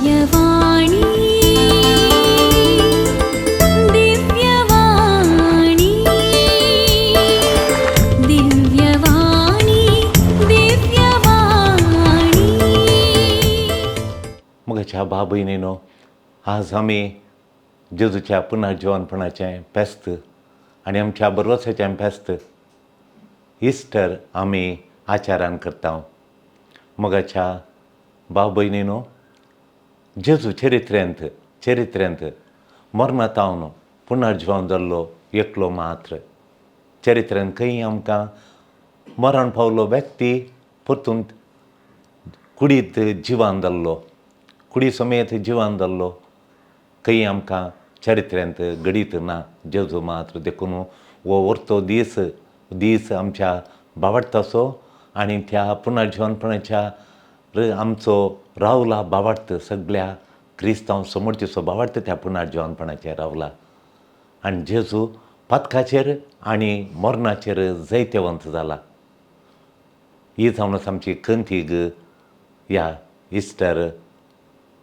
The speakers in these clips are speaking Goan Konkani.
दिव्यवाणी, दिव्यवाणी, दिव्यवाणी, दिव्यवाणी. मोगाच्या भाव भयणीनो, आज आमी जेजूच्या पुनर्जिवनपणाचें फेस्त आनी आमच्या बरवसाचें फेस्त इस्टर आमी आचारान करता. मोगाच्या भाव भयणीनो, जेजू चरित्र्यांत मरणातावन पुनर्जिवन जाल्लो एकलो मात्र. चरित्र्यांत खंय आमकां मरण पावलो व्यक्ती परतून कुडीत जिवान जाल्लो, कुडी समेत जिवान जाल्लो खंय आमकां चरित्र्यांत घडीत ना, जेजू मात्र. देखून हो वर्तो दीस दीस आमच्या बावडताचो आनी त्या पुनर्जिवनपणाच्या आमचो रावला बावार्थ, सगळ्या क्रिस्तांव समर्थीचो बावार्थ त्या पुनर्जिवनपणाचेर रावला. आनी जेजू पातकाचेर आनी मरणाचेर जैतेवंत जाला. ही जावन आसा आमची खंतीग. ह्या इस्टर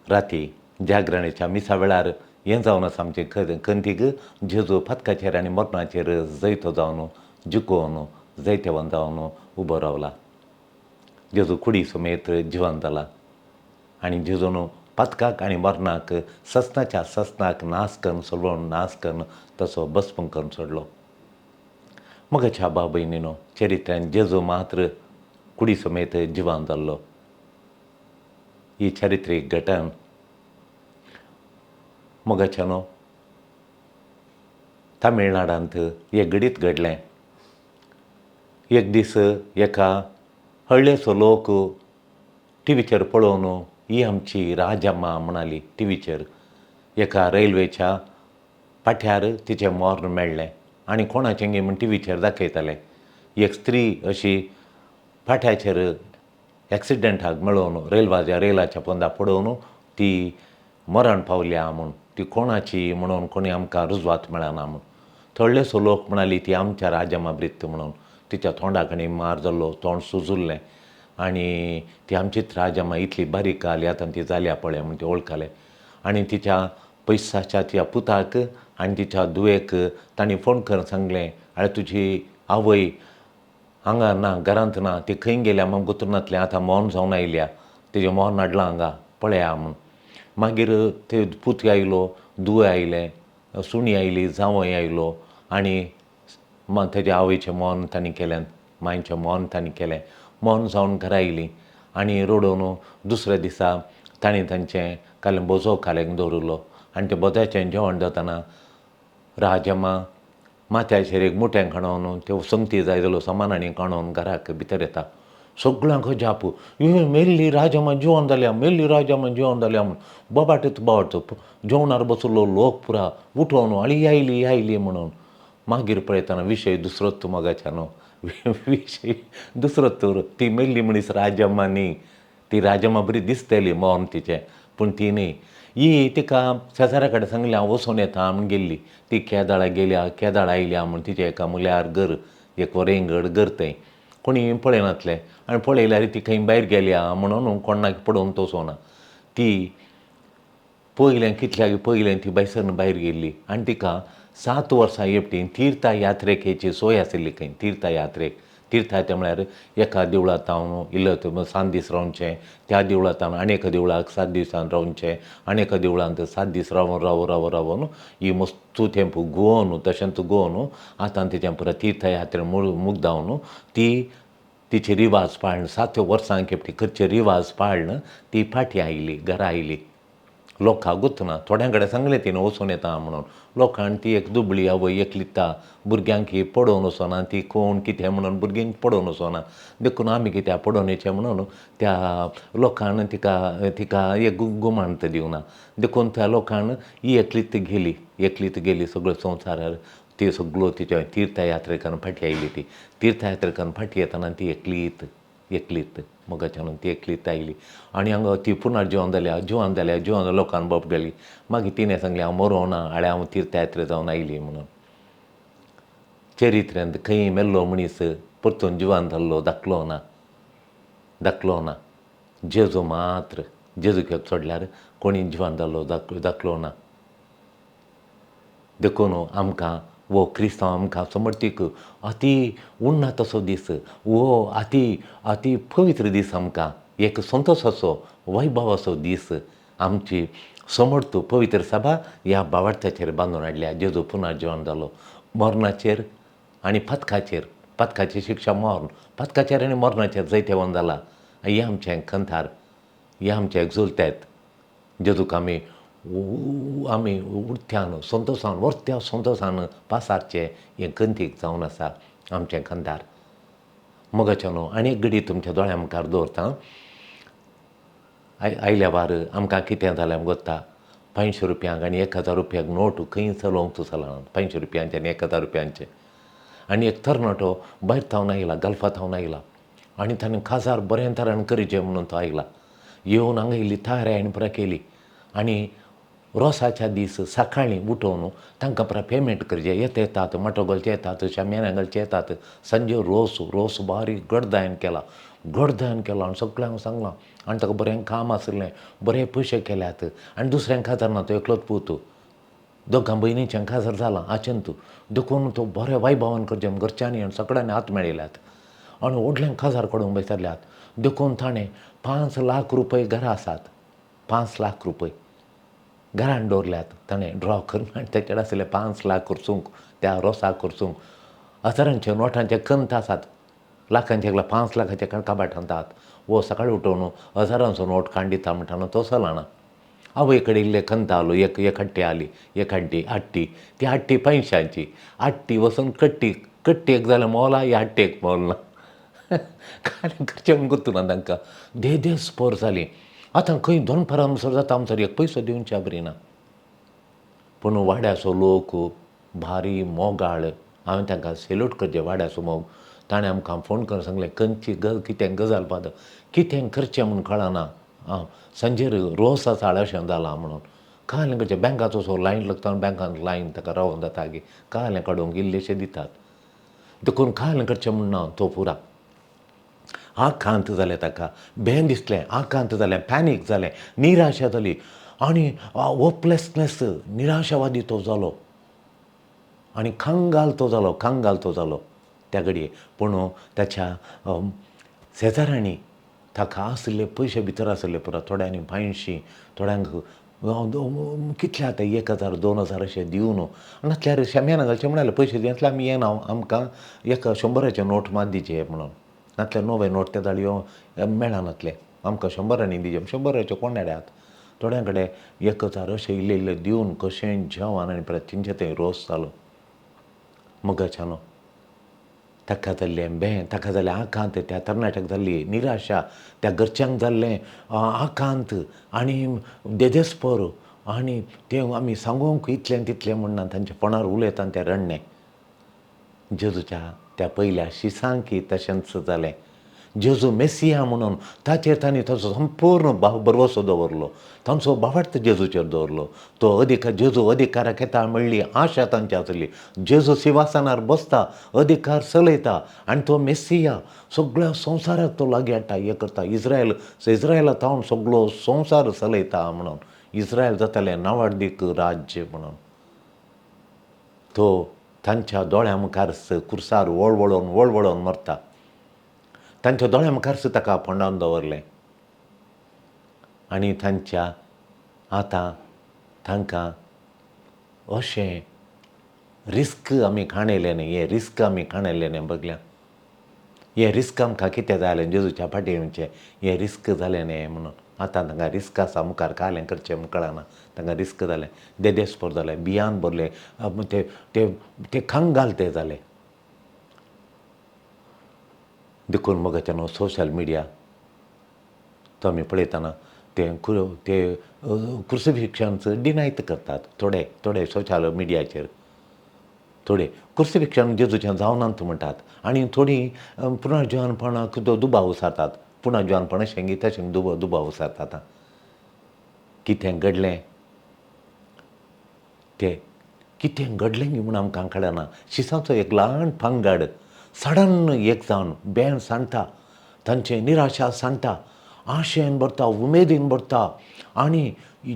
राती जागरणेच्या मिसा वेळार हें जावन आसा आमचें खंतीग. जेजू पातकाचेर आनी मरणाचेर जैतो जावन, जिकोवन, जैतेवंत जावन उबो रावला. जेजू कुडी समेत जिवन जाला आनी जेजून पातकाक आनी मरणाक, ससनाच्या ससनाक नाश करून सोडलो, नाश करून तसो बसपून करून सोडलो. मोगाच्या भाव भयणीनो, चरित्र्यान जेजू मात्र कुडी समेत जिवन जाल्लो ही चारित्रीक घटन. मोगाच्यानो, तामिळनाडांत एक घडीत घडलें. एक दीस एका हळ्ळेचो लोक टिवीचेर पळोवन ही आमची राजम्मा म्हणाली. टिवीचेर एका रेल्वेच्या पाठ्यार तिचें मर्ण मेळ्ळें आनी कोणाचें गे म्हूण टिवीचेर दाखयताले. एक स्त्री अशी पाठ्याचेर एक्सिडंटाक मेळोवन रेल्वाच्या रेलाच्या पोंदा पडोवन ती मरण पावल्या म्हूण, ती कोणाची म्हणून कोणी आमकां रुजवात मेळना म्हूण. थोडलेसो लोक म्हणाली ती आमच्या राजम्मा ब्रित्त म्हणून. तिच्या तोंडा कडेन मार जाल्लो, तोंड सुजुल्लें आनी ती आमचीच राजम्मा, इतली बारीक आली, आतां ती जाल्या पळय म्हूण ती वळखले. आनी तिच्या पयसाच्या तिच्या पुताक आनी तिच्या धुवेक तांणी फोन करून सांगलें, आरे तुजी आवय हांगा ना, घरांत ना, ती खंय गेल्या म्हाका गोतूर नातलें, आतां मरण जावन आयल्या, तिजें मरण हाडलां हांगा पळया म्हूण. मागीर ते पूत आयलो, धुवे आयलें, सुणी आयली, जांवय आयलो आनी तेज्या आवयचें मरण तांणी केलें, मांयचें मरण तांणी केलें. मरण जावन घरा आयलीं आनी रडोवन दुसऱ्या दिसा तांणी तांचें कालें बोजो कालेंक दवरिल्लो आनी तें बोजाचें जेवण जातना राजम्मा माथ्याचेर एक मुठें काणून त्यो संगती जाय जाल्यो सामान आनी काणून घराक भितर येता. सगळ्यांक अजाप, हे मेल्ली राजम्मा जिवन जाल्या, मेल्ली राजम्मा जिवन जाल्या म्हूण. बोबाटच बोवाट, जेवणार बसलो लोक पुरा उठोवन आनी आयली आयली म्हणून. मागीर पळयतना विशय दुसरोच मोगाच्या न्हू, विशय दुसरोच तर. ती मेल्ली मनीस राजम्मा न्ही, ती राजम्मा बरी दिसतली मरण तिचें, पूण ती न्ही. ही तिका शेजाऱ्या कडेन सांगलें हांव वचून येता म्हूण गेल्ली. ती केदाळा गेल्या, केदाळा आयल्या म्हूण तिचें एका मुल्यार घर, एक वरेंगड घर, थंय कोणी पळयनासलें आनी पळयल्यार ती खंय भायर गेल्या म्हणून कोणाक पळोवन तसो ना. ती पयलें कितल्याक पयलें ती भायसर भायर गेल्ली आनी तिका 7 वर्सां एकटी तीर्थ यात्रेक हेची सोय आशिल्ली खंय. तीर्थ यात्रेक, तीर्थयात्रा म्हळ्यार एका देवळांत हांव इल्लो 7 दीस रावचें, त्या देवळांत हांव आनी एका देवळाक 7 दिसान रावचें आनी एका देवळांत 7 दीस रावन रावन रावन रावन ही मस्तू तेंप गोवन तशेंच गोवन आतां तिचें पुराय तीर्थयात्रा मुगदावन ती तिचे रिवाज पाळून 7 वर्सां खेपटी करचे रिवाज पाळून ती फाटीं आयली, घरा आयली. लोकांक गुतना थोड्यां कडेन सांगलें तिणें वचून येता म्हणून. लोकांक ती एक दुबळी आवय एकलीता, भुरग्यांक ही पडोवन वचना, ती कोण कितें म्हणून भुरग्यांक पडोवन वचना, देखून आमी कित्याक पडोवन येचें म्हणून त्या लोकान तिका तिका एक गुमांत दिवना. देखून त्या लोकान ही एकलीत गेली, एकलीत गेली सगळो संवसारार. ती सगळो तिच्या तीर्थयात्रेकान फाटीं आयली. ती तीर्थयात्रेकान फाटीं येतना ती एकलीत एकलीत मोगाच्यान ती एकलीत आयली आनी हांगा ती पुनर जिवन जाल्या, जिवन जाल्या, जिवन लोकान बोब गेली. मागीर तिणें सांगलें हांव मरोना, हाळें हांव तीर्थयात्रे जावन आयली म्हणून. चरित्र्यांत खंय मेल्लो मनीस परतून जिवन जाल्लो दाखलो ना, दाखलो ना. जेजू मात्र जेजूक सोडल्यार कोणी जिवन जाल्लो दाखलो ना. देखून आमकां वो क्रिस्तांव आमकां समर्थीक अती उन्नत असो दीस, वो अती अती पवित्र दीस, आमकां एक संतोशाचो वैभवाचो दीस. आमची समर्थ पवित्र सभा ह्या भावार्थाचेर बांदून हाडल्या. जेजू पुनः जिवन जालो मरणाचेर आनी पथकाचेर, पथकाची शिक्षा मरण, पथकाचेर आनी मरणाचेर जैतेवन जाला. हें आमचें खंतार, हें आमचें एक्जुलतेत. जेजूक आमी आमी उरत्यान संतोशान वर्त्या संतोशान पासारचें हें कंतीक जावन आसा आमचें खंतार. मोगाच्यानो न्हू आनी एक घडी तुमच्या दोळ्या मुखार दवरता. आयल्या वार आमकां कितें जालें गोत्ता, 500 रुपयांक आनी 1000 रुपयांक नोट खंय चलोवंक चलना, 500 रुपयांचे आनी 1000 रुपयांचे. आनी एक तरणाटो भायर थावन आयला, गल्फा थावन आयला आनी ताणें काजार बरें तरान करचें म्हणून तो आयला. येवन हांगा इल्ली तयारी हाणें पुरा केली आनी रोसाच्या दीस सकाळीं उठोवन तांकां पुरा पेमेंट करचें. येता येतात माटो घालचे येतात, शामियाना घालचे येतात. सांजे रोस रोस बारीक गडदायन केला, गडदायन केला आनी सगळ्यांक सांगलां. आनी ताका बरें काम आशिल्लें, बरे पयशे केल्यात आनी दुसऱ्यांक काजार ना, तो एकलोच पूत, दोगां भयणीचें काजार जालां आचेंत. देखून तो बरें वैभवान करचें घरच्यांनी आनी सगळ्यांनी हात मेळयल्यात आनी व्हडल्यान काजार काडूंक बसल्यात. देखून ताणें 5 लाख रुपये घरा आसात, 5 लाख रुपये घरान दवरल्यात ताणें ड्रॉ करून. आनी तेचे आशिल्ले 5 लाख खर्चूंक, त्या रोसाक खर्चूंक हजारांचे नोटांचे कंत आसात, लाखांचे एकला 5 लाखाचे कबाट हांतात. वो सकाळी उठोवन हजारांचो नोट काण दिता म्हणटा तो चलना. आवय कडेन इल्ले कंत आलो, एक हट्टी आली, एक हड्डी आट्टी, ती आट्टी 500ची, आट्टी वचून कट्टी, कट्टेक जाल्यार मोल ही आट्टेक मोल ना. कांय करचें म्हूण गोत्तू ना तांकां. देदेस पोर जाली. आतां खंय दनपारां म्हणसर जाता आमचो एक पयसो दिवच्या बरी ना. पूण वाड्याचो लोक भारी मोगाळ, हांवें तांकां सेल्यूट करचें वाड्याचो मोग. ताणें आमकां फोन करून सांगलें खंयची कितें गजाल पाद कितें करचें म्हूण कळना, आं सांजेर रोस आसा अशें जालां म्हणून. कालें करचें, बँकाचो असो लायन लागता, बँकान लायन ताका रावोन जाता गी कालें काडूंक इल्लेशे दितात. देखून कालें करचें म्हूण ना तो पुरा आकांत जालें ताका, भें दिसलें, आकांत जालें, पॅनीक जालें, निराशा जाली आनी होपलेसनेस, निराशावादी तो जालो आनी कंगाल तो जालो, कंगाल तो जालो त्या घडये. पूण ताच्या शेजाऱ्यांनी ताका आशिल्ले पयशे भितर आशिल्ले पुरा, थोड्यांनी 500, थोड्यांक कितले आतां 1000 2000 अशें दिवन, नासल्यार शामियाना घालचें म्हणाले पयशे दिनासल्यार आमी येना, आमकां एका 100 नोट मात दिवचे म्हणून, नासल्यार नवे नोट ते जाळयो मेळनासले, आमकां 100 दिवचे. 100 कोण हाड्यात, थोड्यां कडेन 1000 अशें इल्लें इल्लें दिवन कशें जेवण आनी परत तेंचे थंय रोस जालो. मोगाच्यानो ताका जाल्लें बें, ताका जाल्लें आकांत, त्या तरणाट्याक जाल्ली निराशा, त्या घरच्यांक जाल्लें आकांत आनी देदेस्पर आनी तें आमी सांगूंक इतलें तितलें म्हणना, तांच्या फोनार उलयता तें रडणें. जेजूच्या त्या पयल्या शिसांकी तशेंच जालें. जेजू मेसिया म्हणून ताचेर तांणी ताचो संपूर्ण भरवसो दवरलो, तांचो भावार्थ जेजूचेर दवरलो. तो अधिकार जेजू अधिकाराक येता म्हणली आशा तांची आसली. जेजू सिंहासनार बसता, अधिकार चलयता आनी तो मेसिया सगळ्या संवसाराक तो लागीं हाडटा, हें करता. इस्रायल इस्रायला तावन सगळो संवसार चलयता म्हणून, इस्रायल जातालें नावाडदीक राज्य म्हणून. तो तांच्या दोळ्यां मुखार कुर्सार वळवळोन वळवळोन मरता. तांच्या दोळ्यां मुखार ताका फोंडावन दवरलें आनी तांच्या आतां तांकां अशें रिस्क आमी खाणयलें न्ही, हें रिस्क आमी खाणयलें न्ही बगल्या, हें रिस्क आमकां कितें जालें जेजूच्या फाटीं येवचें, हें रिस्क जालें न्ही म्हणून. आतां तांकां रिस्क आसा, मुखार कालें करचें म्हूण कळना, तांकां रिस्क जालें, देदेस्पर जालें, बियान भरलें, ते ते ते कंगाल ते जाले. देखून मोगाच्यानो न्हू सोशल मिडिया तो आमी पळयतना ते ते क्रुसिफिक्शन्स डिनायत करतात थोडे थोडे सोशल मिडियाचेर, थोडे क्रुसिफिक्शन जेजूचें जावनात म्हणटात आनी थोडीं पुनर्जिवनपणाक दुबाव उसारतात, पुनर्जिवनपण अशें गी तशें दुबाव उसारतात. कितें घडलें तें कितें घडलें गी म्हूण आमकां कळना. शिसाचो एक ल्हान पंगड सडन एक जावन बेण सांडटा, तांचें निराशा सांडटा आशेन भरता, उमेदीन भरता आनी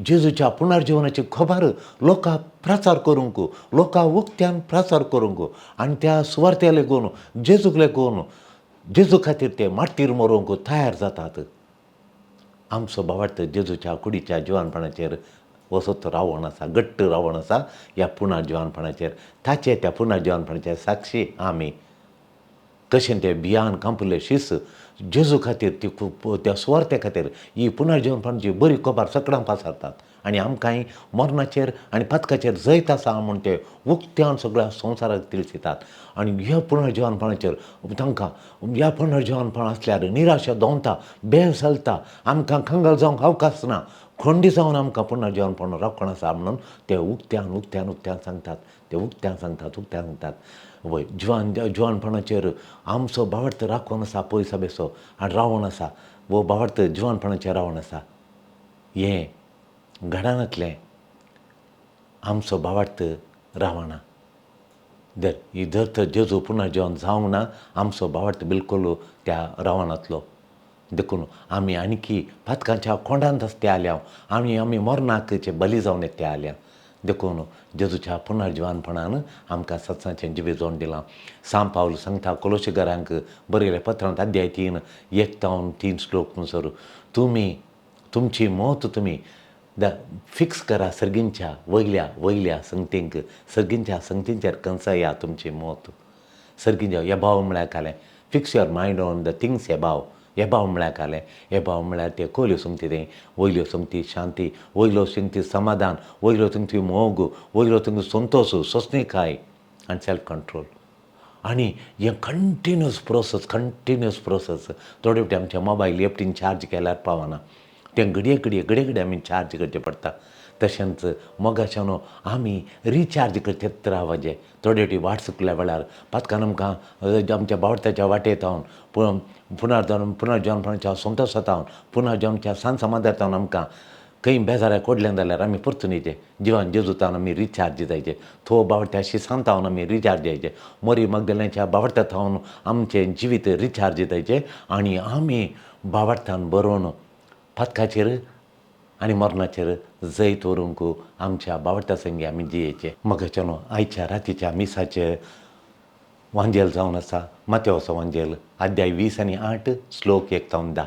जेजूच्या पुनर्जिवनाची खबर लोकांक प्रचार करूंक, लोकांक उक्त्यान प्रचार करूंक आनी त्या सुवार्ते लागून, जेजूक लागून, जेजू खातीर ते मार्तीर मरोंक तयार जातात. आमचो भावार्थ जेजूच्या कुडीच्या जिवानपणाचेर वसत रावण आसा, घट्ट रावण आसा ह्या पुनर्जिवानपणाचेर. ताचे त्या पुनर्जिवानपणाचेर साक्षी आमी. कशें ते भियान कांपले शीस जेजू खातीर, ती त्या सुवार्ते खातीर ही पुनर्जिवनपणाची बरी खबर सगळ्यांक पासारतात आनी आमकांय मरणाचेर आनी पातकाचेर जैत आसा म्हूण ते उक्त्यान सगळ्या संवसाराक तिळसितात. आनी ह्या पुनर्जिवनपणाचेर तांकां ह्या पुनर्जिवनपण आसल्यार निराशा दोवता, बेव चलता, आमकां कंगाल जावंक अवकाश ना, खंडी जावन आमकां पुनर्जिवनपण राखण आसा म्हणून ते उक्त्यान उक्त्यान उक्त्यान सांगतात, ते उक्त्यान सांगतात, उक्त्यान सांगतात. वय जिवानपणाचेर आमचो भावार्थ राखून आसा पयसो बेसो आनी रावण आसा, वो भावार्थ जिवानपणाचेर रावण आसा. हें घडानातलें आमचो भावार्थ रावना. जर ही जर तर जेजू पुनर्जिवन जावंक ना, आमचो भावार्थ बिलकूल त्या रावणांतलो. देखून आमी आणकी पातकांच्या कोंडांत आसते आल्या, आमी आमी मरणाक बली जावन येते आल्या. देखून जेजूच्या पुनर्जिवनपणान आमकां सत्साचें जिवीत जोड दिलां. सांत पावल सांगता कोलोशीगरांक बरयल्या पत्रांत अध्याय 3 1 तावन 3 श्लोक म्हणसर, तुमी तुमची मत तुमी the fix करा सर्गींच्या वयल्या वयल्या संगतींक, सर्गींच्या संगतींचेर कंसया तुमची मत. सर्गींच्या एबाव म्हळ्यार कालें, fix your mind on the things above. Above म्हळ्यार कालें, एबाव म्हळ्यार ते कोयल्यो संगती, तें वयल्यो संगती शांती, वयल्यो संगती समाधान, वयल्यो संगती मोग, वयल्यो संगती संतोश, सोंसणीकाय आनी सेल्फ कंट्रोल. आनी हें कंटिन्यूस प्रोसेस, कंटिन्यूस प्रोसेस. थोडे फावटी आमचे मोबायल एकटीन चार्ज केल्यार पावना, तें घडये घडये घडये घडये आमी चार्ज करचें पडटा. तशेंच मोगाच्यान आमी रिचार्ज करचेत रावपाचें. थोडे फावटी वाट चुकल्या वेळार पातकान आमकां आमच्या बावडत्याच्या वाटेर जावन पुनर्जन्मपणाच्या संतोशांत जावन पुनर्जन्मच्या सांत समाधान जावन आमकां खंय बेजाराक कोडलें जाल्यार आमी परतून येयचें जिवान जेजूतान आमी रिचार्ज जायचें, तो बावडत्या शिसान जावन आमी रिचार्ज जायचें, मरी मगदल्याच्या बावडत्या जावन आमचें जिवीत रिचार्ज जायचें आनी आमी बावडतान बरोवन पातकाचेर आनी मरणाचेर जैत व्हरूंक आमच्या बावडत्या संगी आमी जियेचें. मगाच्यान आयच्या रातीच्या मिसाचें वांजेल जावन आसा मातेवचो वांजेल अध्याय 20 आनी 8 श्लोक 1 जावन 10.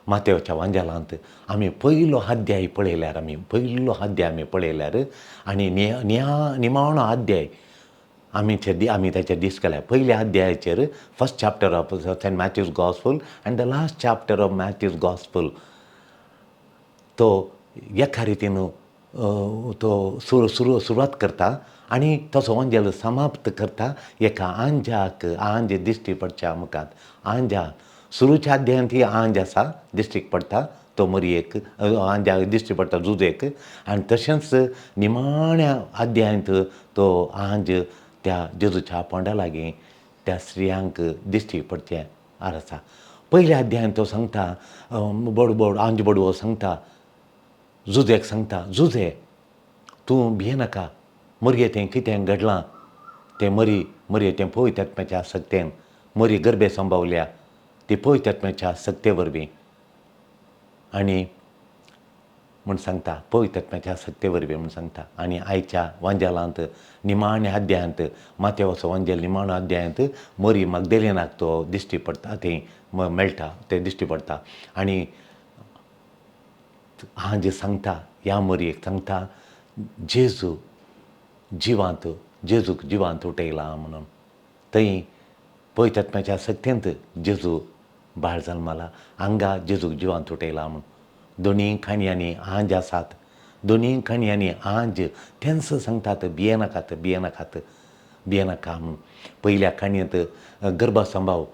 मातेवच्या वांजेलांत आमी पयलो अध्याय पळयल्यार, आमी पयलो अध्याय आमी पळयल्यार आनी निमाणो अध्याय आमी ताचे दीस केल्या. पयल्या अध्यायाचेर first chapter of Saint Matthew's gospel and the last chapter of Matthew's gospel तो एका रितीन तो सुरवात करता आनी तसो वांजेल समाप्त करता एका आंजाक. आंज दिश्टी पडच्या मुखार, आंजा सुरूच्या अध्यायांत ही आंज आसा दिश्टीक पडटा, तो मरयेक आंजा दिश्टी पडटा जुजेक. आनी तशेंच निमाण्या अध्यायांत तो आंज त्या जेजूच्या पोंडा लागीं त्या स्त्रियांक दिश्टी पडचें आसा. पयल्या अध्यायांत तो सांगता, बोड आंज बडवो सांगता जुजेक, सांगता जुजे तूं भियेनाका, मरये तें कितें घडलां तें मरी मरये तें पळय त्यात्म्याच्या सक्तेन, मरी गर्भे संभावल्या ती पळय त्यात्म्याच्या सक्ते वरवीं आनी म्हूण सांगता, पळय त्यात्म्याच्या सक्ते वरवीं म्हूण सांगता. आनी आयच्या वांजेलांत निमाण्या अध्यायांत मातेवाचो वांजेल निमाण्या अध्यायांत मरी मगदेलिनाक तो दिश्टी पडटा, थंय मेळटा, तें दिश्टी पडटा. आनी हांव सांगता ह्या मरयेक सांगता जेजू जिवांत, जेजूक जिवांत उठयला म्हणून. थंय पवित्र सक्तेंत जेजू बाळ जल्माला, हांगा जेजूक जिवांत उठयला म्हूण. दोनी काणयांनी आंज आसात, दोनी काणयांनी आंज तेंच सांगतात भियेनाकात, भियेनाकात, भियेनाका म्हूण. पयल्या काणयेंत गर्भसंभाव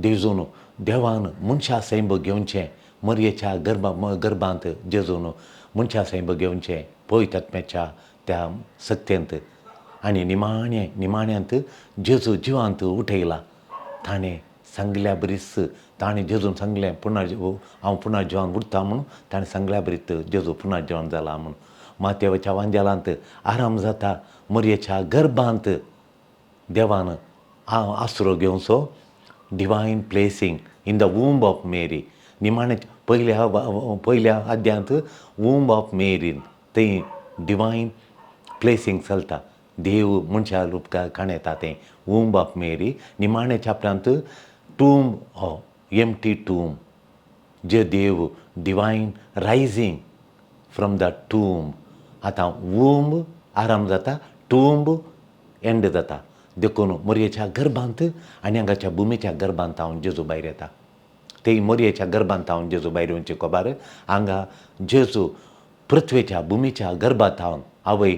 जेजून देवान मनशा सैंब घेवचें, मरयेच्या गर्भांत जेजून मनशा सैंब घेवचें पवित्र आत्म्याच्या त्या सक्तेंत. आनी निमाण्यांत जेजू जिवांत उठयला, ताणें सांगल्या बरीच, ताणें जेजून सांगलें पुनर हांव पुनर्जिवन उरता म्हूण, ताणें सांगल्या बरीच जेजू पुनर्जिवन जाला म्हूण. मातेवाच्या वांजेलांत आराम जाता, मरयेच्या गर्भांत देवान आसरो घेवचो, divine placing in the womb of Mary. निमाणे पयल्या पयल्या अध्यांत वूंब ऑफ मेरीन थंय डिवायन प्लेसींग चलता, देव मनशा रूप काणयता तें वूंब ऑफ मेरी. निमाणे चॅप्टरांत टूम, एम्प्टी टूम, जे देव divine rising from the tomb. आतां वूंब आराम जाता, टूंब एंड जाता. देखून मोरयेच्या गर्भांत आनी हांगाच्या भुमीच्या गर्भांत हांव जेजू भायर येता. ते मोरयेच्या गर्भांत हांव जेजू भायर येवची खबर, हांगा जेजू पृथ्वेच्या भुमीच्या गर्भांत हांव आवय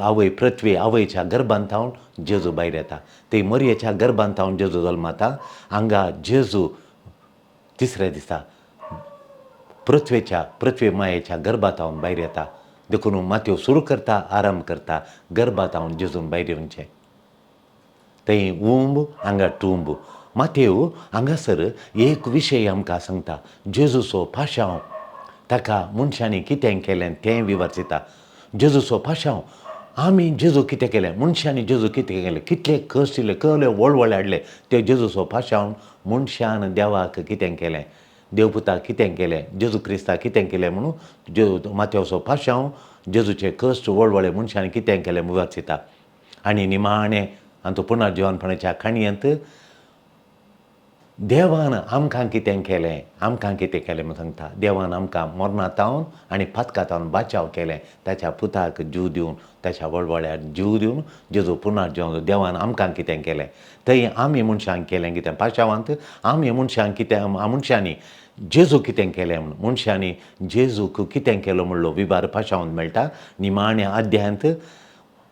आवय पृथ्वी आवयच्या गर्भांत हांव जेजू भायर येता. ते मोरयेच्या गर्भांत हांव जेजू जल्माता. हांगा जेजू तिसऱ्या दिसा पृथ्वेच्या पृथ्वी मायेच्या गर्भांत हांव भायर येता. देखून मातयो सुरू करता, आराम करता, गर्भांत हांव जेजून भायर येवचें. थंय उंब, हांगा टूंब. मातेव हांगासर एक विशय आमकां सांगता, जेजूचो पाशांव ताका मनशांनी कितें केलें तें विवर्सिता. जेजूचो पाशांव, आमी जेजू कितें केलें, मनशांनी जेजू कितें केलें, कितले कश्ट दिले, कसले वळवळे हाडले, ते जेजूचो पाशांव मनशान देवाक कितें केलें, देवपुताक कितें केलें, जेजू क्रिस्ताक कितें केलें म्हणून जेजू मातेवचो पाशांव जेजूचे कश्ट वळवळे मनशांनी कितें केलें विवर्सिता. आनी निमाणें आनी तो पुनर्जिवनपणाच्या काणयेंत देवान आमकां कितें केलें, आमकां कितें केलें म्हूण सांगता. देवान आमकां मरणां तावन आनी पातकां तावन बाचाव केलें, ताच्या पुताक जीव दिवन, ताच्या वळवळ्याक जीव दिवन जेजू पुनर्जिवन. देवान आमकां कितें केलें, थंय आमी मनशांक केलें कितें, पाशावांत आमी मनशांक कितें, मनशांनी जेजू कितें केलें म्हूण, मनशांनी जेजूक कितें केलो म्हणलो विभार पाशावांत मेळटा. निमाण्या अध्यायांत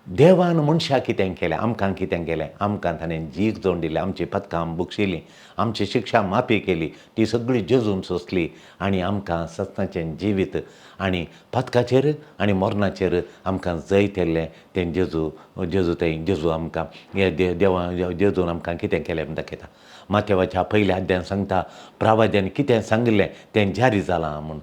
देवान मनशाक कितें केलें, आमकां कितें केलें, आमकां ताणें जीक जोड दिलें, आमची पदकां बक्षिलीं, आमची शिक्षा माफी केली, ती सगळी जेजून सोंसली आनी आमकां सत्नाचें जिवीत आनी पदकाचेर आनी मरणाचेर आमकां जैत येयल्लें तें जेजू जेजू थंय जेजू आमकां हे देवा जेजून आमकां कितें केलें म्हूण दाखयता. मातेवाच्या पयल्या अध्यायान सांगता प्रवाद्यान कितें सांगिल्लें तें जारी जालां म्हूण,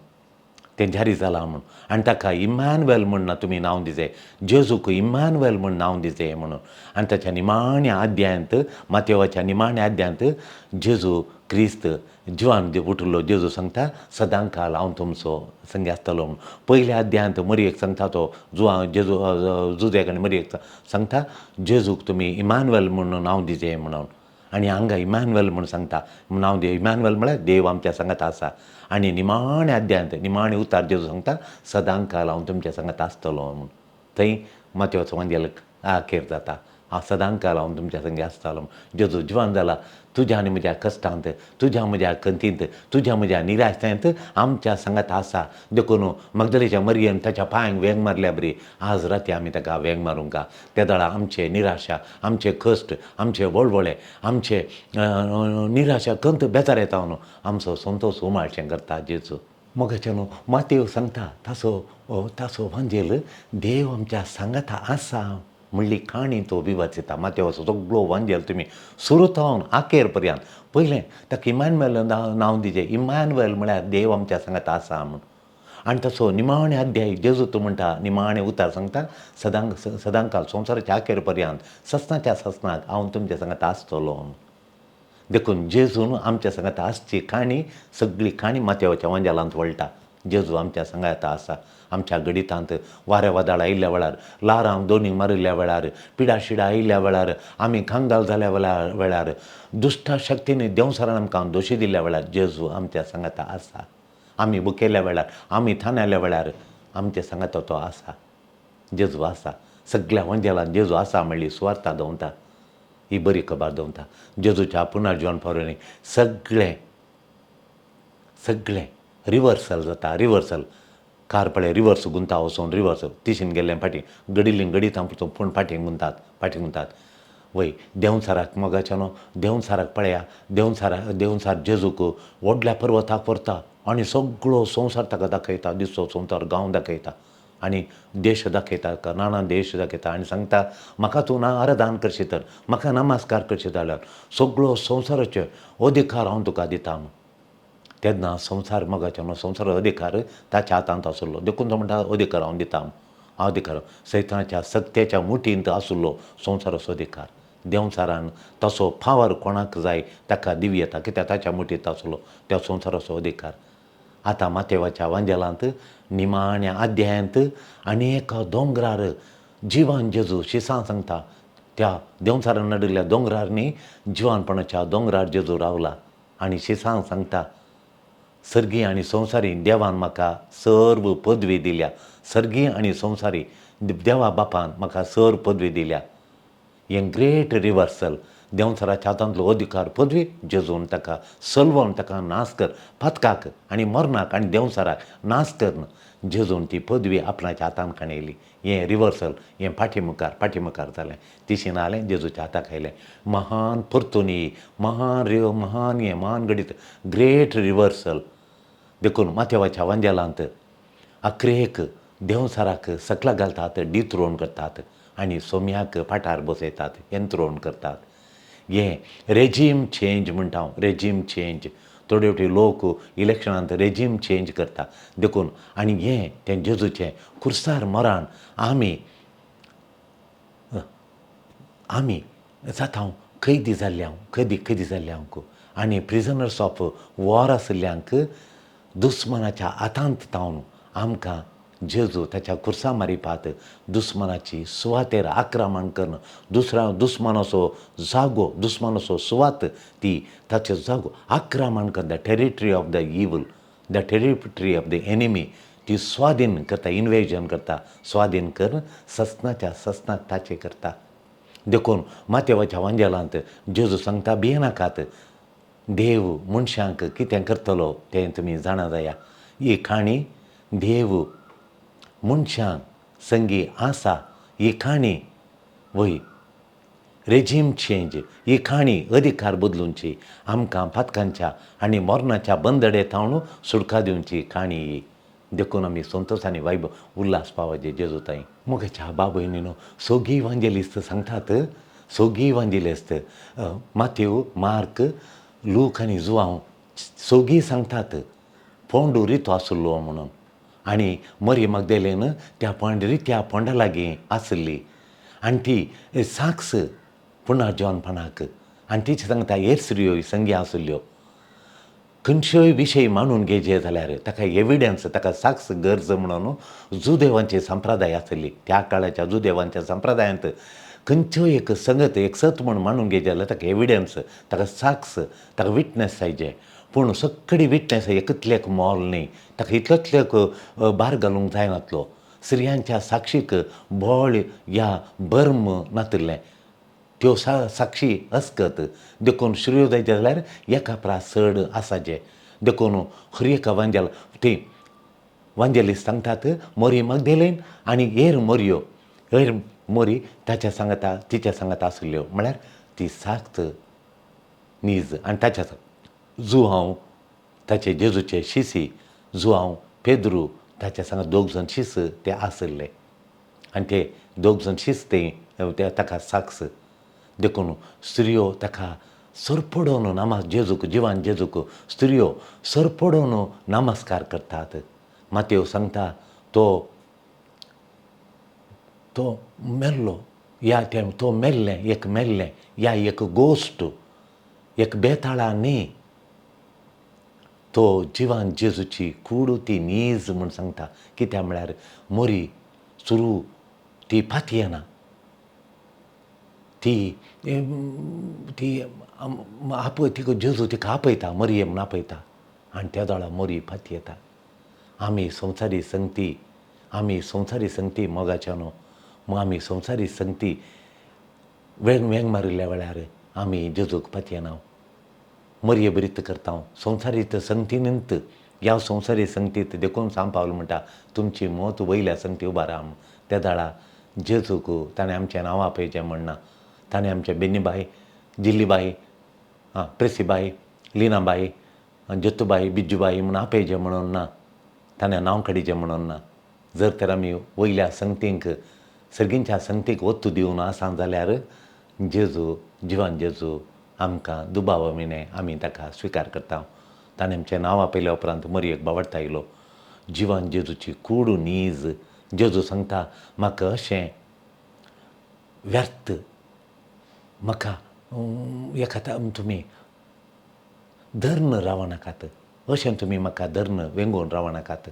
तें जारी जालां म्हूण. आनी ताका इमानुएल म्हूण ना तुमी नांव दिजे, जेजूक इमानुएल म्हूण नांव दिजे म्हणून. आनी ताच्या निमाण्या अध्यायांत, मातेवाच्या निमाण्या अध्यायांत जेजू क्रिस्त जिवान उठिल्लो जेजू सांगता सदां काल हांव तुमचो संगी आसतलो म्हूण. पयल्या अध्यायांत मरयेक सांगता तो जुआ जेजू जुजेक आनी मरयेक सांगता जेजूक तुमी इमानुएल म्हूण नांव दिजे म्हणून. आनी हांगा इमानुएल म्हूण सांगता, नांव दे इमानुएल म्हळ्यार देव आमच्या सांगात आसा. आनी निमाण्या अध्यायांत निमाणे उतार जेजू सांगता सदां काल हांव तुमच्या सांगात आसतलो म्हूण. थंय मातेवाचो वांजेल अखेर जाता, हांव सदां काल हांव तुमच्या संगी आसतलो. जेजू जिवान जाला तुज्या आनी म्हज्या कश्टांत, तुज्या म्हज्या खंतींत, तुज्या म्हज्या निराशेंत आमच्या सांगात आसा. देखून मगदलीच्या मरयेन ताच्या पांयांक वेंग मारल्या बरी आज राती आमी ताका वेंग मारूंक. त्या दळा आमचे निराशा, आमचे कश्ट, आमचे वळवळे, आमचे निराशा खंत बेजार येता न्हू, आमचो संतोश उमाळचें करता जेजू. मोगाचें न्हू मातेव सांगता ताचो ताचो वांजेल देव आमच्या सांगाता आसा म्हणली काणी तो विवाचिता. मातेवाचो सगळो वांजेल तुमी सुरू थावन आखेर पर्यंत पयलें ताका इमानुएल नांव दिजें, इमानुएल म्हळ्यार देव आमच्या सांगाता आसा म्हूण. आनी तसो निमाणे अध्याय जेजू तूं म्हणटा निमाणे उतार सांगता सदां सदां काल संवसाराच्या आखेर पर्यंत ससनाच्या ससनाक हांव तुमच्या सांगाता आसतलो म्हूण. देखून जेजून आमच्या सांगाता आसची काणी सगळी काणी मातेवाच्या वांजेलांत वळटा. जेजू आमच्या सांगाता आसा. आमच्या गणितांत वारें वादळ आयिल्ल्या वेळार, ल्हारां दोनी मारिल्ल्या वेळार, पिडा शिडा आयिल्ल्या वेळार, आमी कंगाल जाल्या वेळार, दुश्ट शक्तीन देंवसारान आमकां दोशी दिल्ल्या वेळार जेजू आमच्या सांगाता आसा. आमी बुकेल्या वेळार, आमी थान्याल्या वेळार आमच्या सांगाता तो आसा, जेजू आसा. सगळ्या वंजेलान जेजू आसा म्हणली सुवार्ता दवरता, ही बरी खबर दवरता. जेजूच्या पुनर्जिवन फावरांनी सगळें सगळें रिवर्सल जाता. रिवर्सल कार पळय रिवर्स गुंता वचून रिवर्स तिशीन गेल्लें फाटीं घडिल्लीं घडितां पूण फाटीं गुंतात, फाटीं गुंतात. वय देंवचाराक मोगाचें न्हू देंवचाराक पळया, देंवचारा देंवचार जेजूक व्हडल्या पर्वताक व्हरता आनी सगळो संवसार ताका दाखयता, दिसचो संवसार गांव दाखयता आनी देश दाखयता, नाना देश दाखयता आनी सांगता म्हाका तूं ना आराधन करशी तर, म्हाका नमस्कार करशी जाल्यार सगळो संवसाराचे अधिकार हांव तुका दिता म्हूण. तेन्ना संवसार मोगाचो न्हू संवसार अधिकार ताच्या हातांत आशिल्लो. देखून तो म्हणटा अधिकार हांव दिता, हांव अधिकार सैतानाच्या सत्तेच्या मुठींत आशिल्लो संवसाराचो अधिकार. देंवचारान तसो पावर कोणाक जाय ताका दिवं येता, कित्याक ताच्या मुठींत आसलो त्या संवसाराचो अधिकार. आतां मातेवाच्या वांजेलांत निमाण्या अध्यायांत आनी एका दोंगरार जिवान जेजू शिसां सांगता. त्या देंवचारान नडिल्ल्या दोंगरार न्ही, जिवानपणाच्या दोंगरार जेजू रावला आनी शिसां सांगता, सर्गी आनी संवसारी देवान म्हाका सर्व पदवी दिल्या. सर्गी आनी संवसारी देवा बापान म्हाका सर्व पदवी दिल्या. हें ग्रेट रिवर्सल. देंवचाराच्या हातांतलो अधिकार पदवी जेजून ताका सलवून ताका नाश कर, पातकाक आनी मरणाक आनी देंवचाराक नाश करून जेजून ती पदवी आपणाच्या हातान काणयली. हें रिवर्सल, हें फाटी मुखार जालें. तिशीन आलें जेजूच्या हाताक आयलें. महान परतून महान रेव महान हें महान घडीत ग्रेट रिवर्सल. देखून माथेवाच्या वांजेलांत अक्रेक देंवचाराक सकला घालतात, डिथ्रोन करतात आनी सोम्याक पाटार बसयतात, एन्थ्रोन करतात. हें रेजीम चेंज म्हणटा हांव, रेजीम चेंज. थोडे फावटी लोक इलेक्शनांत रेजीम चेंज करता. देखून आनी हें तें जेजूचें खुर्सार मरान आमी आमी जाता कैदी जाल्ले हांव, कैदी जाल्ले हांव आनी प्रिजनर्स ऑफ वॉर आशिल्ल्यांक दुस्मानाच्या हातांत तावन आमकां जेजू ताच्या खुर्सा मारिपात दुस्मानाची सुवातेर आक्रमण करून दुसऱ्या दुस्मानाचो जागो, दुस्मानाचो सुवात ती ताचो जागो आक्रमण करून the territory of the evil, the territory of the enemy ती स्वाधीन करता, इन्वेजन करता, स्वाधीन करून ससनाच्या ससनाक ताचें करता. देखून मातेवाच्या वांजेलांत जेजू सांगता, भियेनाकात, देव मनशांक कितें करतलो तें तुमी जाणा जाया. ही काणी देव मनशांक संगी आसा, ही काणी वय रेजीम चेंज, ही काणी अधिकार बदलुंची, आमकां पातकांच्या आनी मरणाच्या बंदडे थावन सुटका दिवची काणी ही. देखून आमी संतोश आनी वायब उल्हास पावाचे जेजू ताई. मोगाच्या बाबयनीनो, सोगी वांजेलिस्त सांगतात, सोगी वांजेलिस्त माथ्यू, मार्क, लूक आनी जुआंव सोगी सांगतात फोंडू रितो आसलो म्हणून. आनी मरी मगदेलेन त्या फोंड रित्या फोंडा लागीं आसली आनी ती साक्स पुनर्जवानपणाक आनी तिचे सांगता हेर स्त्रियो संगी आसल्यो. खंयच्योय विशय मांडून घेवचे जाल्यार ताका एविडन्स, ताका साक्स गरज म्हणून जुदेवांची संप्रदाय आसली. त्या काळाच्या जुदेवांच्या संप्रदायांत खंयच्योय एक संगत, एक सत म्हूण मांडून घेवचें जाल्यार ताका एविडन्स, ताका साक्स, ताका विटनस जायचे. पूण सगळी विटनस एकतलेक मोल न्ही, ताका इतलोतलेक भार घालूंक जायनातलो. स्त्रियांच्या साक्षीक बळ या बर्म नातिल्लें, त्यो साक्षी अस्कत. देखून स्त्रियो जायचे जाल्यार एका प्रास चड आसाचे. देखून हर एका वांजेल ती वांजेलीस सांगतात मोरी मगदेलेन आनी हेर मोरयो, हेर मोरी ताच्या सांगता, तिच्या सांगता आसल्यो, म्हळ्यार ती साक्त नीज. आनी ताच्या जुहांव ताचे जेजूचे शिसी जुहांव पेद्रू ताच्या सांगा दोग जाण शीस ते आसले आनी ते दोग जाण शीस ते ताका साक्स. देखून स्त्रियो ताका सरपडोवन नमाज जेजूक, जिवान जेजूक स्त्रियो सरपडोवन नमस्कार करतात. मातेव सांगता तो तो मेल्लो या ते तो मेल्लें, एक मेल्लें या एक गोश्ट, एक बेताळा न्ही, तो जिवान जेजूची कूड ती नीज म्हूण सांगता. कित्याक म्हळ्यार मोरी सुरू ती पातयेना, ती ती आपय तिका जेजू तिका आपयता, मरये म्हूण आपयता आनी त्या दोळा मोरी पातयेता. आमी संवसारी संगती, आमी संवसारी संगती मोगाच्या न्हू, आमी संवसारी संगती वेंग वेंग मारिल्ल्या वेळार आमी जेजूक पातयेना, मरये बरीत करता संवसारीत संगती निमत ह्या संवसारी संगतीत. देखून सांग पावल म्हणटा तुमची मत वयल्या संगती उबा राव. त्या दाळा जेजूक ताणें आमचें नांव आपयचें म्हणना, ताणें आमचें बेनीबाय, जिल्लीबाय, आं प्रेसीबाय, लिनाबाय, जत्तूबाय, बिज्जूबाय म्हूण आपयचें म्हणून ना, ताणें नांव काडीचें म्हणून ना. जर तर आमी वयल्या संगतींक, सर्गींच्या संगतीक वत्तू दिवन आसा जाल्यार जेजू, जिवान जेजू आमकां दुबावा विणें आमी ताका स्विकार करता. ताणें आमचें नांव आपयल्या उपरांत मरयेक बावडटा आयलो. जिवान जेजूची कूड नीज. जेजू सांगता म्हाका अशें व्यर्थ म्हाका एका तुमी धर्न रावनाकात, अशें तुमी म्हाका धर्न वेंगोवन रावनाकात.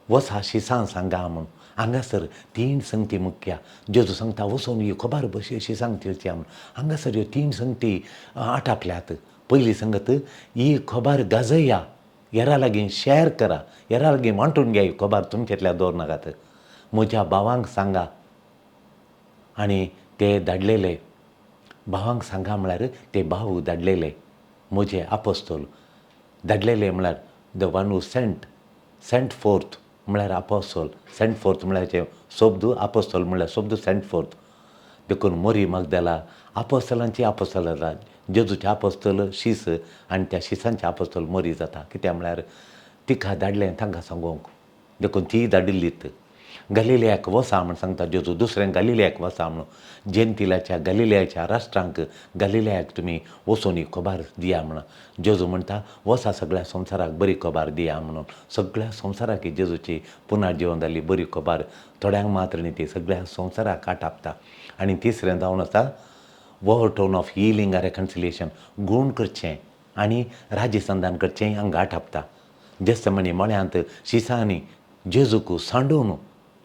वसा शिसां सांगा म्हूण हांगासर तीन संगती मुख्या जेजू सांगता वचून ही खबर बशी शिसांक तिळची म्हूण. हांगासर ह्यो तीन संगती आटापल्यात. पयली संगत ही खबर गाजया, हेरा लागीं शेअर करा, हेरा लागीं वांटून घ्या, ही खबर तुमचेतल्या दवर नाकात. म्हज्या भावांक सांगा. आनी ते धाडलेले भावांक सांगा म्हळ्यार ते भाव धाडलेले म्हजे आपोस्तोल धाडलेले म्हळ्यार the one who sent, sent forth म्हळ्यार आपोस्तोल. सेंट फोर्थ म्हळ्यार शब्द आपोस्तोल म्हळ्यार शब्द सेंट फोर्थ. देखून मोरी मागदेला आपोस्तलांची आपोस्तल जाता, जेजूचे आपोस्तल शीस आनी त्या शिसांचे आपोस्तल मोरी जाता. कित्याक म्हळ्यार तिका धाडलें तांकां सांगूंक, देखून ती धाडिल्लीत. गलिलियाक वसा म्हण सांगता जेजू, दुसऱ्यांक गलिलियाक वसा म्हणून. जेंतिलाच्या गलिलियाच्या राष्ट्रांक गलिलियाक तुमी वचून ही खबर दिया म्हणून जेजू म्हणटा. वसा सगळ्या संवसाराक बरी खबर दिया म्हणून. सगळ्या संवसाराक ही जेजूची पुनर्जिवन जाल्ली बरी खबर थोड्यांक मात्र न्ही, ती सगळ्या संवसाराक आटापता. आनी तिसरें जावन आसा overtone of healing or reconciliation, गूण करचें आनी राजीसंधान करचें हांगा आटापता. जेस्तमनी मळ्यांत शिसांनी जेजूक सांडून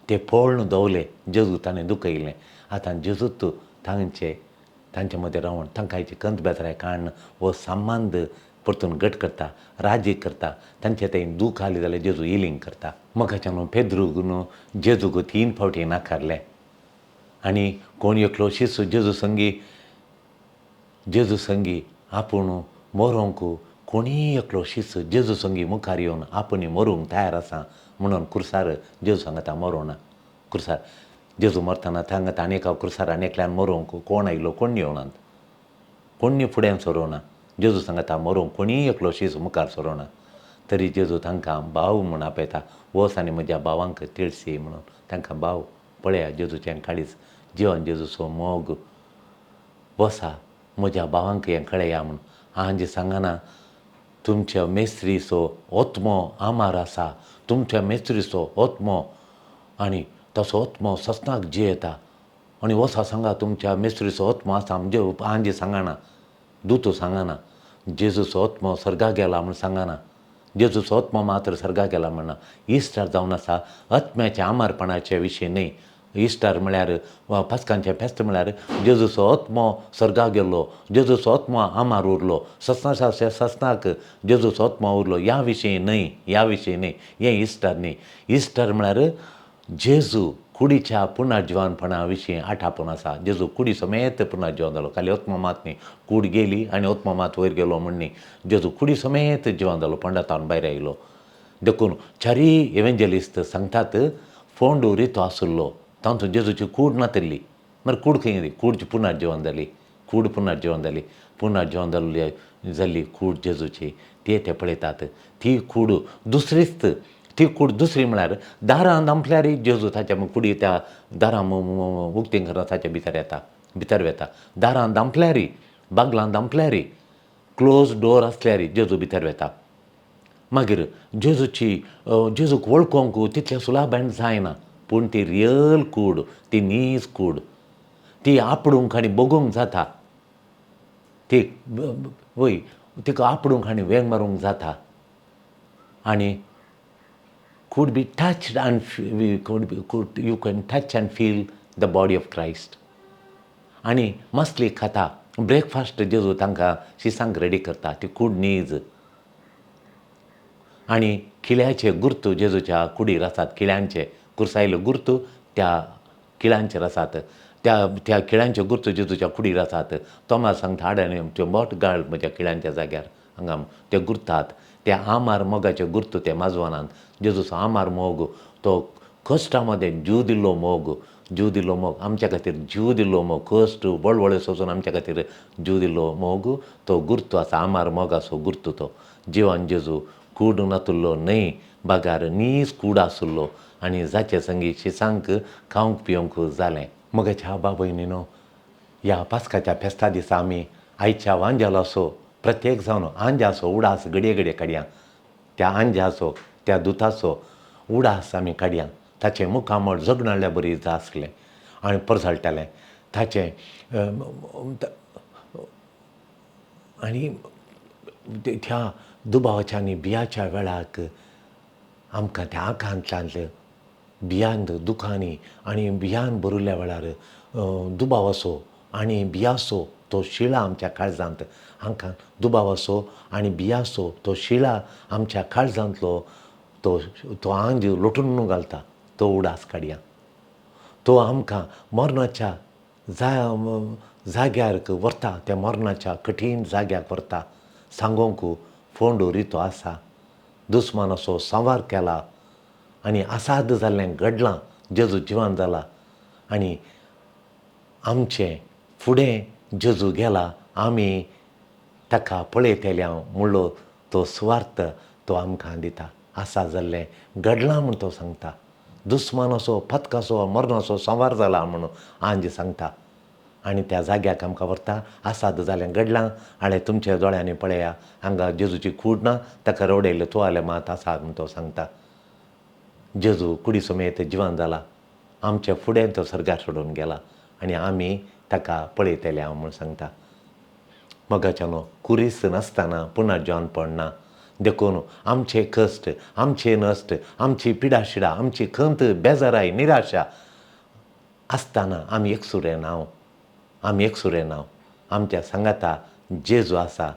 ते पळून दवले, जेजू ताणें दुखयलें. आतां जेजूत तांचे तांचे मदीं रावन तांकां हाची कंत बेजाराय काडून हो संबंद परतून घट करता, राजी करता. तांचे थंय दूख आसली जाल्यार जेजू हिलींग करता. मोगाच्या न्हू पेद्रूक न्हू जेजूक 3 फावटी नाकारलें. आनी कोण एकलो शिशू जेजू संगी, जेजू संगी आपूण मरोंक कोणीय एकलो शिशू जेजू संगी मुखार येवन आपूण मरूंक तयार आसा म्हणून कुर्सार जेजू सांगता मरोना. कुर्सार जेजू मरतना थांगा आनी एका कुर्सार आनी एकल्यान मरोंक कोण आयलो, कोण येवनात, कोण्य फुडें सरोना. जेजू सांगता मरोंक कोणीय एकलो शीस मुखार सरोना. तरी जेजू तांकां भाव म्हूण आपयता, वच आनी म्हज्या भावांक तिळसी म्हणून. तांकां भाव पळया जेजूचें काळीज, जिवन जेजूचो मोग, वसा म्हज्या भावांक हें कळया म्हूण. हांजे सांगना तुमच्या मेस्त्रीचो ओत्मो आमार आसा, तुमच्या मेस्त्रीचो ओत्मो आनी तसो ओत्मो ससनाक जियेता. आनी वसा सांगा तुमच्या मेस्त्रीचो ओत्मो आसा म्हणजे आंजे सांगना, दूतो सांगना, जेजूचो ओत्मो सर्गाक गेला म्हूण सांगना, जेजूचो ओत्मो मात्र सर्गाक गेला म्हणना. इस्टार जावन आसा आत्म्याच्या आमारपणाचे विशय न्हय. इस्टार म्हळ्यार वा पास्कांचें फेस्त म्हळ्यार जेजूचो आत्मो सर्गाक गेलो, जेजूचो आत्मो आमार उरलो, ससनाच्या ससनाक जेजूचो आत्मो उरलो, ह्या विशयी न्हय, ह्या विशयी न्हय. हें इस्टार न्हय. इस्टार म्हळ्यार जेजू कुडीच्या पुनर्जिवनपणा विशीं आठापून आसा. जेजू कुडी समेत पुनर्जिवन जालो, खाली आत्मो मात न्ही, कूड गेली आनी आत्मो मात वयर गेलो म्हण न्ही, जेजू कुडी समेत जिवन जालो, पंडातान भायर आयलो. देखून चारीय एवेंजलिस्त सांगतात फोंडू रितो आशिल्लो, तातूंत जेजूची कूड नातिल्ली. मागीर कूड खंय गेली? कूड पुनर्जिवन जाली, कूड पुनर्जिवन जाली, पुनर्जिवन जाल्ली जाल्ली कूड जेजूची ते ते पळयतात. ती कूड दुसरीच, ती कूड दुसरी म्हळ्यार दारां धांपल्यार जेजू ताच्या कुडी त्या दारां उक्तीं करून ताच्या भितर येता, भितर वता. दारां धांपल्यार, बागलां धांपल्यार, क्लोज डोर आसल्यार जेजू भितर वता. मागीर जेजूची जेजूक वळखोंक तितलें सुलाभायन जायना, पूण ती रियल कूड, ती नीज कूड, ती आपडूंक आनी बगूंक जाता, ती वय तिका आपडूंक आनी वेंग मारूंक जाता. आनी could be touched and could you can touch and feel the body of Christ. आनी मसली खाता, ब्रेकफास्ट जेजू तांकां शिसांक रेडी करता, ती कूड नीज. आनी किळ्याचे गुर्तू जेजूच्या कुडीर आसात, किळ्यांचे कुर्सायले गुर्तू त्या किळ्यांचेर आसात, त्या त्या किळ्यांचे गुर्तू जेजूच्या कुडीर आसात. तोमास सांगता हाड आनी त्यो बोट घाल म्हज्या किळ्यांच्या जाग्यार, हांगा ते गुर्तात, त्या आमार मोगाचे गुर्तू ते माजवानान. जेजूचो आमार मोग तो कश्टा मदें जीव दिल्लो मोग, जीव दिल्लो मोग आमच्या खातीर, जीव दिल्लो मोग, कश्ट वळवळे सोसून आमच्या खातीर जीव दिल्लो मोग तो गुर्तू आसा, आमार मोगाचो गुर्तू तो. जिवान जेजू कूड नातुल्लो न्हय, बागार नीज कूड आसुल्लो आनी जाचे संगी शिसांक खावंक पिवंक जालें. मगाच्या बाबयनी न्हू ह्या पास्काच्या फेस्ता दिसा आमी आयच्या वांजेलाचो प्रत्येक जावन आंज्याचो उडास घडये घडये काडया, त्या आंज्याचो त्या दुताचो उडास आमी काडया. ताचें मुखामळ जगणाल्या बरी जाय आसलें आनी परजळटालें. ताचें आनी त्या दुबावाच्या आनी भियाच्या वेळाक आमकां त्या आकांतांतले भियान दुखांनी आनी भियान भरिल्ल्या वेळार दुबावाचो आनी भियाचो तो शिळा आमच्या काळजांत, आमकां दुबावाचो आनी भियाचो तो शिळा आमच्या काळजांतलो तो तो आंग लोटून घालता, तो उडास काडया. तो आमकां मरणाच्या जाग्यार व्हरता, त्या मरणाच्या कठीण जाग्याक व्हरता. सांगोंक फोंडो रितो आसा, दुस्मानाचो सांवार केला आनी आसाद जाल्लें घडलां, जेजू जिवान जाला आनी आमचें फुडें जेजू गेला, आमी ताका पळयतल्या म्हणलो तो सुवार्थ तो आमकां दिता. आसा जाल्लें घडलां म्हूण तो सांगता. दुस्मानाचो पथकाचो मरणाचो सांवार जाला म्हणून आंज सांगता आनी त्या जाग्याक आमकां व्हरता. आसाद जालें घडलां आनी तुमच्या दोळ्यांनी पळया, हांगा जेजूची कूड ना, ताका रवडयल्ले तुवाले मात आसा म्हूण तो सांगता. जेजू कुडी समेत जिवन जाला, आमच्या फुडें तो सर्गार सोडून गेला आनी आमी ताका पळयतले हांव म्हूण सांगता. मोगाच्यानो कुरीस नासतना पुनर्जनपण ना, देखून आमचे कश्ट, आमचे नश्ट, आमची पिडाशिडा, आमची खंत, बेजाराय, निराशा आसतना आमी एकसुरे नांव, आमी एकसुरे नांव. आमच्या सांगाता जेजू आसा.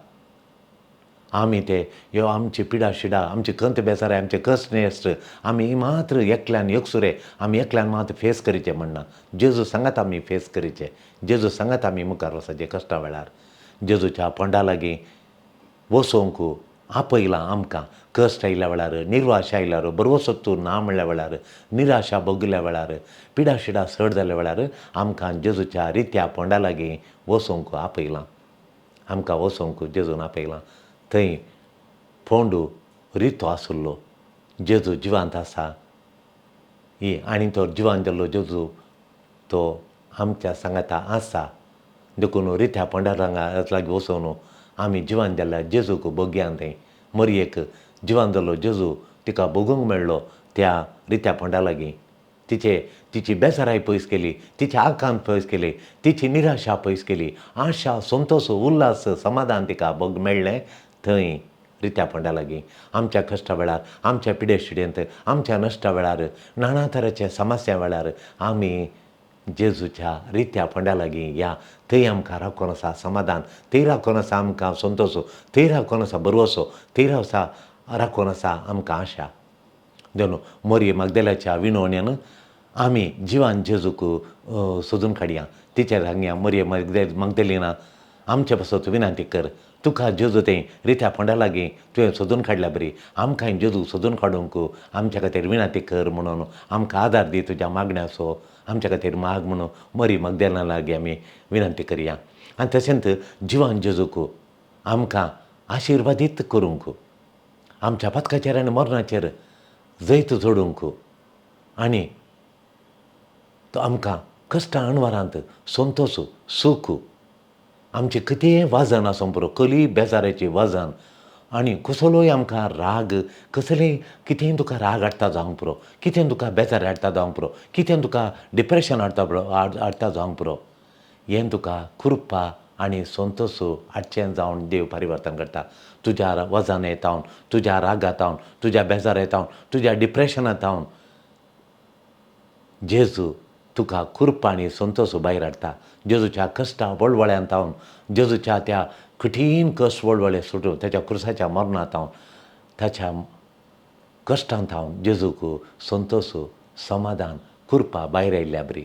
आमी ते ह्यो आमची पिडाशिडा, आमची खंत, बेजाराय, आमचे कश्ट नश्ट आमी मात्र एकल्यान एकसुरे, आमी एकल्यान मात्र फेस करीचे म्हणना. जेजू सांगात आमी फेस करीचे, जेजू सांगात आमी मुखार वचपाचे कश्टा वेळार. जेजूच्या फोंडा लागीं वचोंक आपयलां आमकां. कश्ट आयल्या वेळार, निर्वाश आयल्यार, बरवसत्तू ना म्हणल्या वेळार, निराशा भोगल्या वेळार, पिडाशिडा चड जाल्या वेळार आमकां जेजूच्या रित्या फोंडा लागीं वचोंक आपयलां, आमकां वचोंक जेजून आपयलां. थंय फोंडू रितो आशिल्लो, जेजू जिवांत आसा ही आनी तो जिवान जाल्लो जेजू तो आमच्या सांगाता आसा. देखून रित्या फोंडा लागीं वचून आमी जिवान जाल्ल्या जेजूक भोगया. थंय मरयेक जिवान जाल्लो जेजू तिका भोगूंक मेळ्ळो त्या रित्या फोंडा लागीं. तिची बेजाराय पयस केली, तिचे आकांत पयस केली, तिची निराशा पयस केली, आशा, संतोश, उल्हास, समाधान तिका भोग मेळ्ळें थंय रित्या फोंडा लागीं. आमच्या कश्टा वेळार, आमच्या पिडेशिडेंत, आमच्या नश्टा वेळार, नाना तरेच्या समस्या वेळार आमी जेजूच्या रित्या फोंडा लागीं या. थंय आमकां राखून आसा समाधान, थंय राखून आसा आमकां संतोश, थंय राखून आसा भरवसो, थंय आसा राखून आसा आमकां आशा. देखून मरये मागदेल्याच्या विणवण्यान आमी जिवान जेजूक सोदून काडया. तिच्या सांगया, मरये मागदेलिना आमचे पासत विनंती कर, तुका जेजू तें रित्या फोंडा लागीं तुवें सोदून काडल्या बरी, आमकां जेजू सोदून काडूंक आमच्या खातीर विनंती कर म्हणून आमकां आदार दी तुज्या मागण्याचो, आमच्या खातीर माग म्हणून मरी मागदेना लागीं आमी विनंती करया. आनी तशेंच जिवान जेजूक आमकां आशिर्वादीत करूंक, आमच्या पथकाचेर आनी मरणाचेर जैत जोडूंक आनी तो आमकां कश्टां अणवारांत संतोश, सूख, आमचें कितेंय वजन आसूंक पुरो, कली बेजाराचें वजन आनी कसलोय आमकां राग, कसलेय कितेंय तुका राग हाडटा जावंक पुरो, कितें तुका बेजार हाडटा जावंक पुरो, कितें तुका डिप्रेशन हाडटा पुरो, हाडटा जावंक पुरो, हें तुका कृपा आनी संतोश हाडचें जावन देव परिवर्तन करता. तुज्या वजन येतावन, तुज्या रागातावन, तुज्या बेजार येतावन, तुज्या डिप्रेशनातावन जेजू तुका कृपा आनी संतोश भायर हाडटा. जेजूच्या कश्टा वळवळ्यांत जेजूच्या त्या कठीण कश्ट वळवळे सुटून ताच्या क्रुसाच्या मरणांत ताच्या कश्टांत जेजूक संतोश, समाधान, कृपा भायर आयिल्ल्या बरी.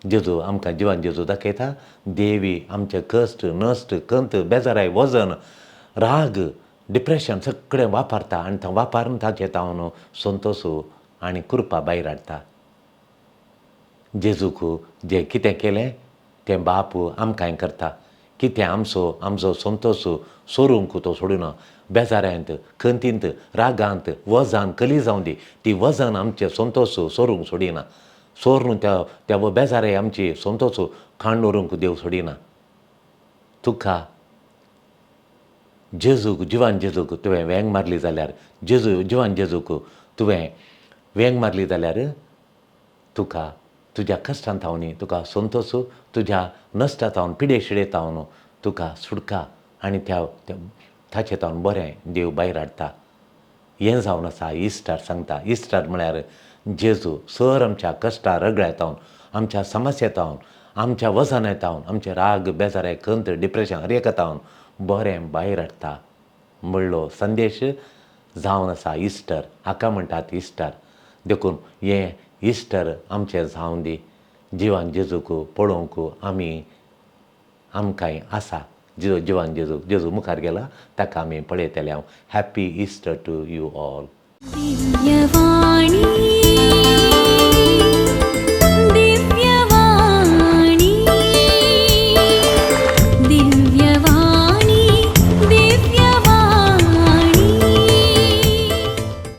जेजू आमकां जिवान जेजू दाखयता. देवी आमचे कश्ट, नश्ट, खंत, बेजाराय, वजन, राग, डिप्रेशन सगळें वापरता आनी तो वापरून ताचें तावन संतोश आनी कृपा भायर हाडटा. जेजूक जें कितें केलें तें बाप आमकांय करता. कितें आमचो आमचो संतोश सोरूंक तो सोडिना. बेजारांत, खंतींत, रागांत, वजान कली जावं दी, ती वजन आमचें संतोश सोरूंक सोडिना. सोरून त्या त्या बेजाराय आमची संतोश खाण व्हरूंक देव सोडिना. तुका जेजूक, जिवान जेजूक तुवें वेंग मारली जाल्यार, जेजू जिवान जेजूक तुवें वेंग मारली जाल्यार तुका तुज्या कश्टान थावन तुका संतोश, तुज्या नश्टा थावन, पिडे शिडे थावन तुका सुटका आनी त्या ताचे थावन बरें देव भायर हाडटा. हें जावन आसा इस्टर सांगता. इस्टर म्हळ्यार जेजू सर आमच्या कश्टा रगड्या थावन, आमच्या समस्या थावन, आमच्या वजनां थावन, आमचे राग, बेजाराय, खंत, डिप्रेशन हर एका थावन बरें भायर हाडटा म्हणलो संदेश जावन आसा इस्टर. हाका म्हणटात इस्टर. देखून हें इस्टर आमचें जावन दी. जिवान जेजूक पळोवंक आमी आमकांय आसा. जिवान जेजू, जेजू मुखार गेला ताका आमी पळयतले. हांव happy Easter to you all. Divyavani.